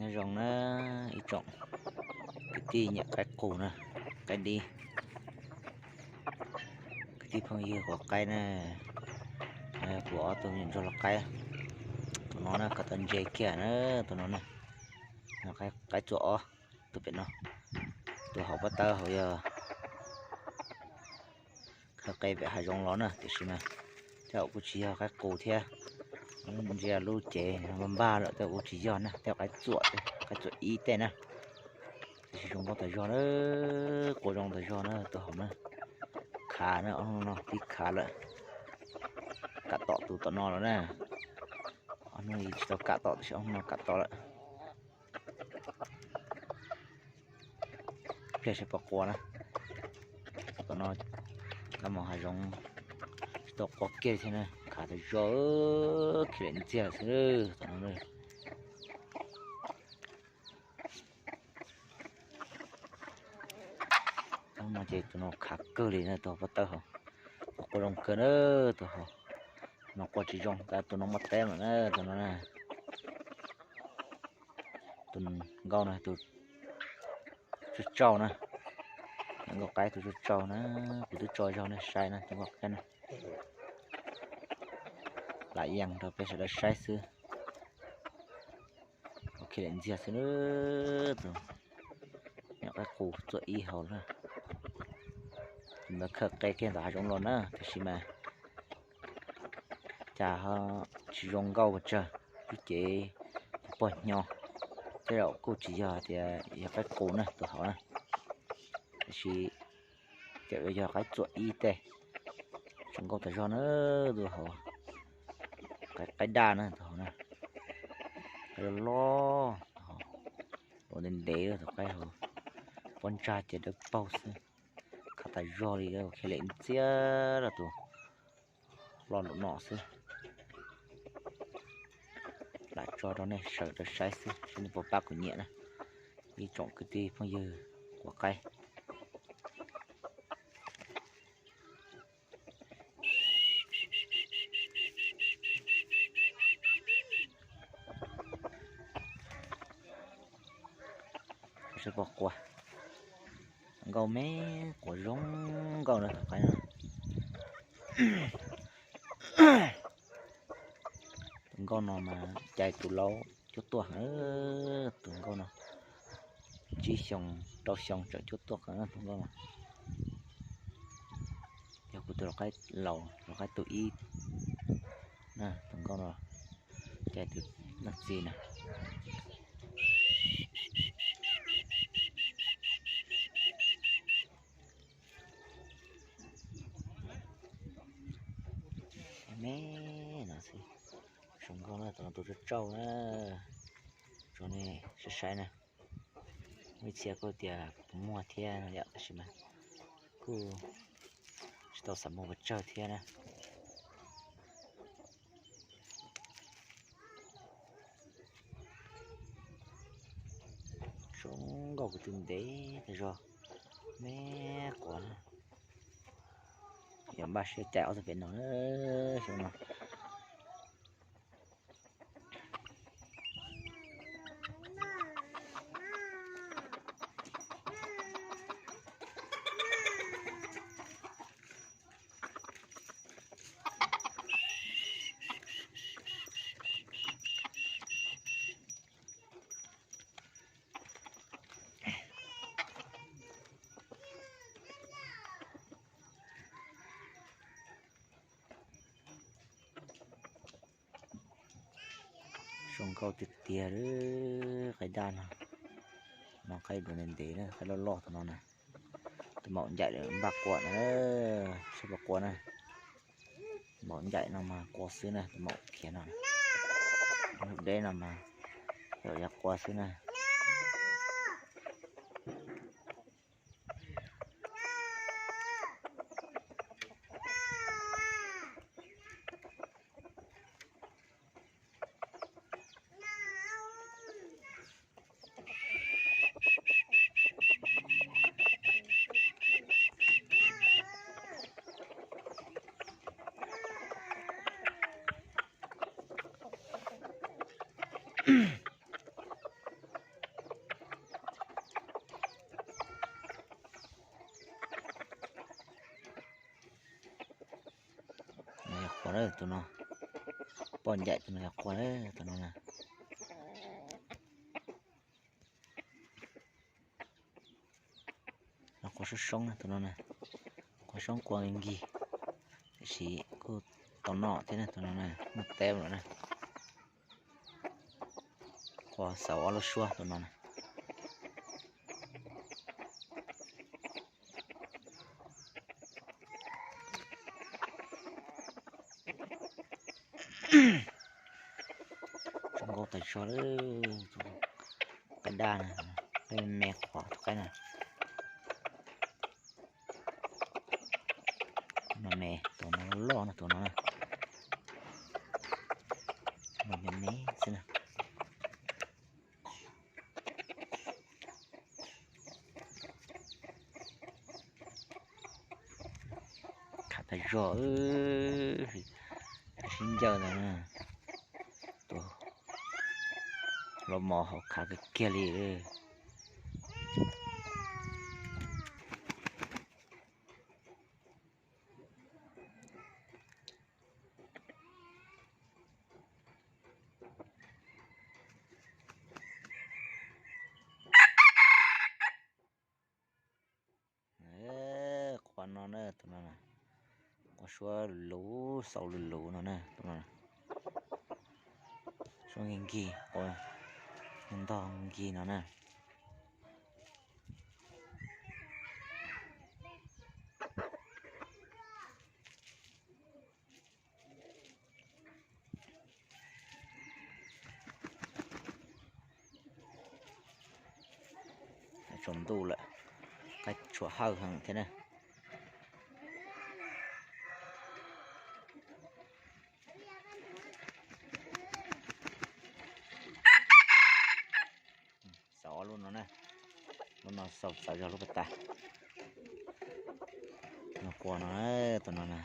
Nyob zoo na ib tsoom kwv tij nyiam qaib qus na, qaib dib, kwv tij phooj ywg quav qaib na, kuv ob tug me nyuam ntsuag lau qaib, tus no na koj tau ntse kiag na, tus no na, qaib txuas ob, tus pem no, tus hauv pob tawb hauv yog khaws qe pem hav zoov los na, tiam sis mas tej zaum kuj tsis yog qaib qus thiab, ntsia lub cev npag npag lawm tej zaum kuj tsis yog na, tej zaum qaib txuas, qaib txuas ib tej na. Tiam sis zoo nkauj tas zog na, qua zoo tas zog na tus hauv na, khav na, ob hnub no twb khav lawm, kam tom tus tom no lawm na, ob hnub tsis tau kam tom tiam sis ob hnub no kam tom lawm. Pliag seb puas qua na, tom no kab moos hav zoov tsis tau qua kiag thiab na, khav tas zog, khiav lawm ntxiag xwb tom no. Hnub no ces tus no khav kawg li na, tus hauv pob tawb hauv, tus qua zoo kawg na, tus hauv no qua tsis zoo, tus no muaj teb lawm na, tus no na, tus nkauj no tus tsauj tsauj na, nkauj qaib tus tsauj tsauj na, kuv twb tso zog nej saib na tus nkauj qaib na, lam yees rau peb sawv daws saib xwb. Khiav lawm ntxiag xwb na, tus nyuam qaib qus txuas ib hauv na, tus ntawd khaws qe kiag tom hav zoov los na, tiam sis mas cas ho tsis zoo nkauj pes tsawg, lub cev pog hnyo, tej zaum kuj tsis yog tias yog qaib qus na tus hauv na, tiam sis tej zaum yog qaib txuas ib tej. Zoo nkauj tas zog na tus hauv, qaib daj na tus hauv na, qaib loj loj tus hauv, ua ntev ntev tus qaib hauv, pob ntsag ces dawb paug xwb, khav tas zog li, khiav lawm ntxiag rau tus hlo nraum no xwb. Lam tso rau nej sawv daws saib xwb seb nej puas pab kuv nyiam na, ib tsoom kwv tij phooj ywg quav qaib. Seb puas qua, nkauj me, qua zoo nkauj na tus qaib no. Tus nkauj no mas cais tus laus cuab tuaj heev, tus nkauj no tsib xyoos rau xyoo tseem cuab tuaj heev tus nkauj no. Yog kuv tus lau qaib laus, lau qaib tus ib, tus nkauj no cais tus leej txiv na. Me no xwb, zoo nkauj na, tus no tus tsauj tsauj na, tso nej saib saib na. Muaj ib txhia kuj tias puas muag thiab no yom, tab sis mas kuj tsis tau xav muag pes tsawg thiab na. Zoo nkauj kwv tij ntev tas zog, me quav na. Yog npaj siab cais ob tug pem no na, xyoo no. Zoo nkauj tiag tiag li, qaib daj no. No qaib dua ntev ntev na, qaib loj loj tus no na. Tus maum ncaim npaj qua na, seb puas qua na. Tus maum ncaim no mas qua xwb na, tus maum khiav no. Lub deb no mas yog qua xwb na. tus no, poj ncaim tus no yog qua, tus no na. Qua soob soob na tus no na, qua soob qua nkig, tiam sis kuj tau noj thiab na tus no na, muaj teb lawm na. Qua xaus ob lub suab tus no na. Zoo nkauj tas zog li, qaib daj na, qaib me qhuav tus qaib na. Tus no me, tus no loj loj na, tus no na. Tus no me me xwb na. Khav tas zog, sib ncawg ntawd na. Tus los mos hauv khav kiag kiag li. Qua no na, tus no na, qua suab luv, xaus luv luv no na, tus no na. Suab nkig nkig, qua ntog nkig no na. Tsaus ntuj lawm, qaib tshuav hawj heev thiab na. Xaus ob lub no na, lub no xaus txawv zog lub pas tas. No qua no, tus no na.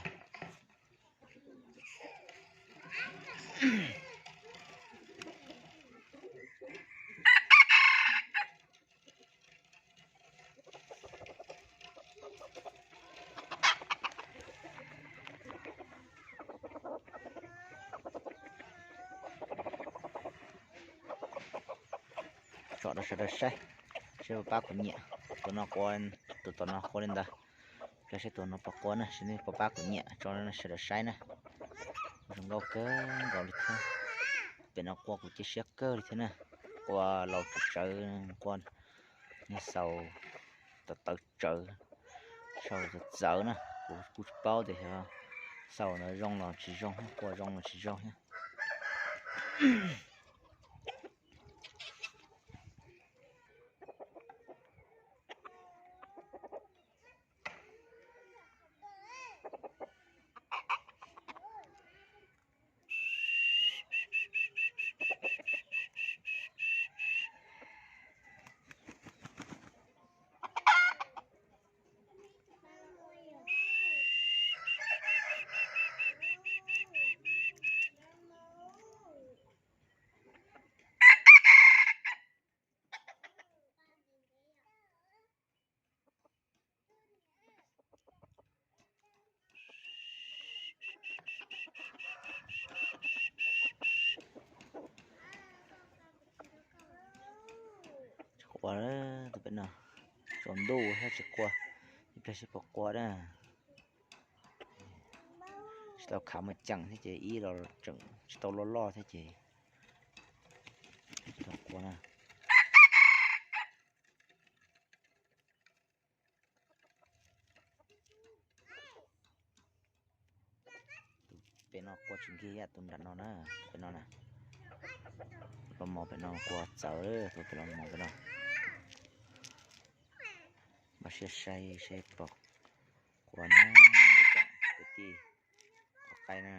Tso rau sawv daws saib, seb puas pab kuv nyiam. Tus no qua, tus tom no qua li ntawd. Saib seb tus no puas qua na, seb nej puas pab kuv nyiam tso sawv daws saib na. Zoo nkauj kawg nkaus li thiab. Pem no qua kuv cia siab kawg li thiab na. Qua laus tsawv tsawv, qua niag xaus tawv tawv tsawv, xaus txawv txawv na. Kuv kuj tsis paub tias xaus ntawd zoo los tsis zoo thiab, qua zoo los tsis zoo thiab. Tsis qua, tus pem no tsaus ntuj thiab tsis qua, ib pliag seb puas qua na. Tsis tau khav mus ceem thiab ces ib los tseem tsis tau loj loj thiab ces tsis tau qua na. Tus pem no qua tsis nkig ib yam tus nram no na, tus pem no na. Los mos pem no qua txawv, tus pem los mos pem no. Npaj siab saib seb puas qua na, ib tsoom kwv tij, qua qaib na.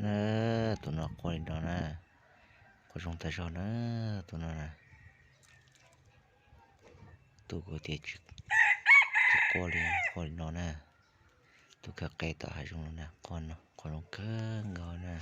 Na, tus no qua li no na, qua zoo tas zog na, tus no na. Tus kuv tias tsis qua li, qua li no na. Tus khaws qe tom hav zoov no na, qhov no qhov zoo kawg nkaus na.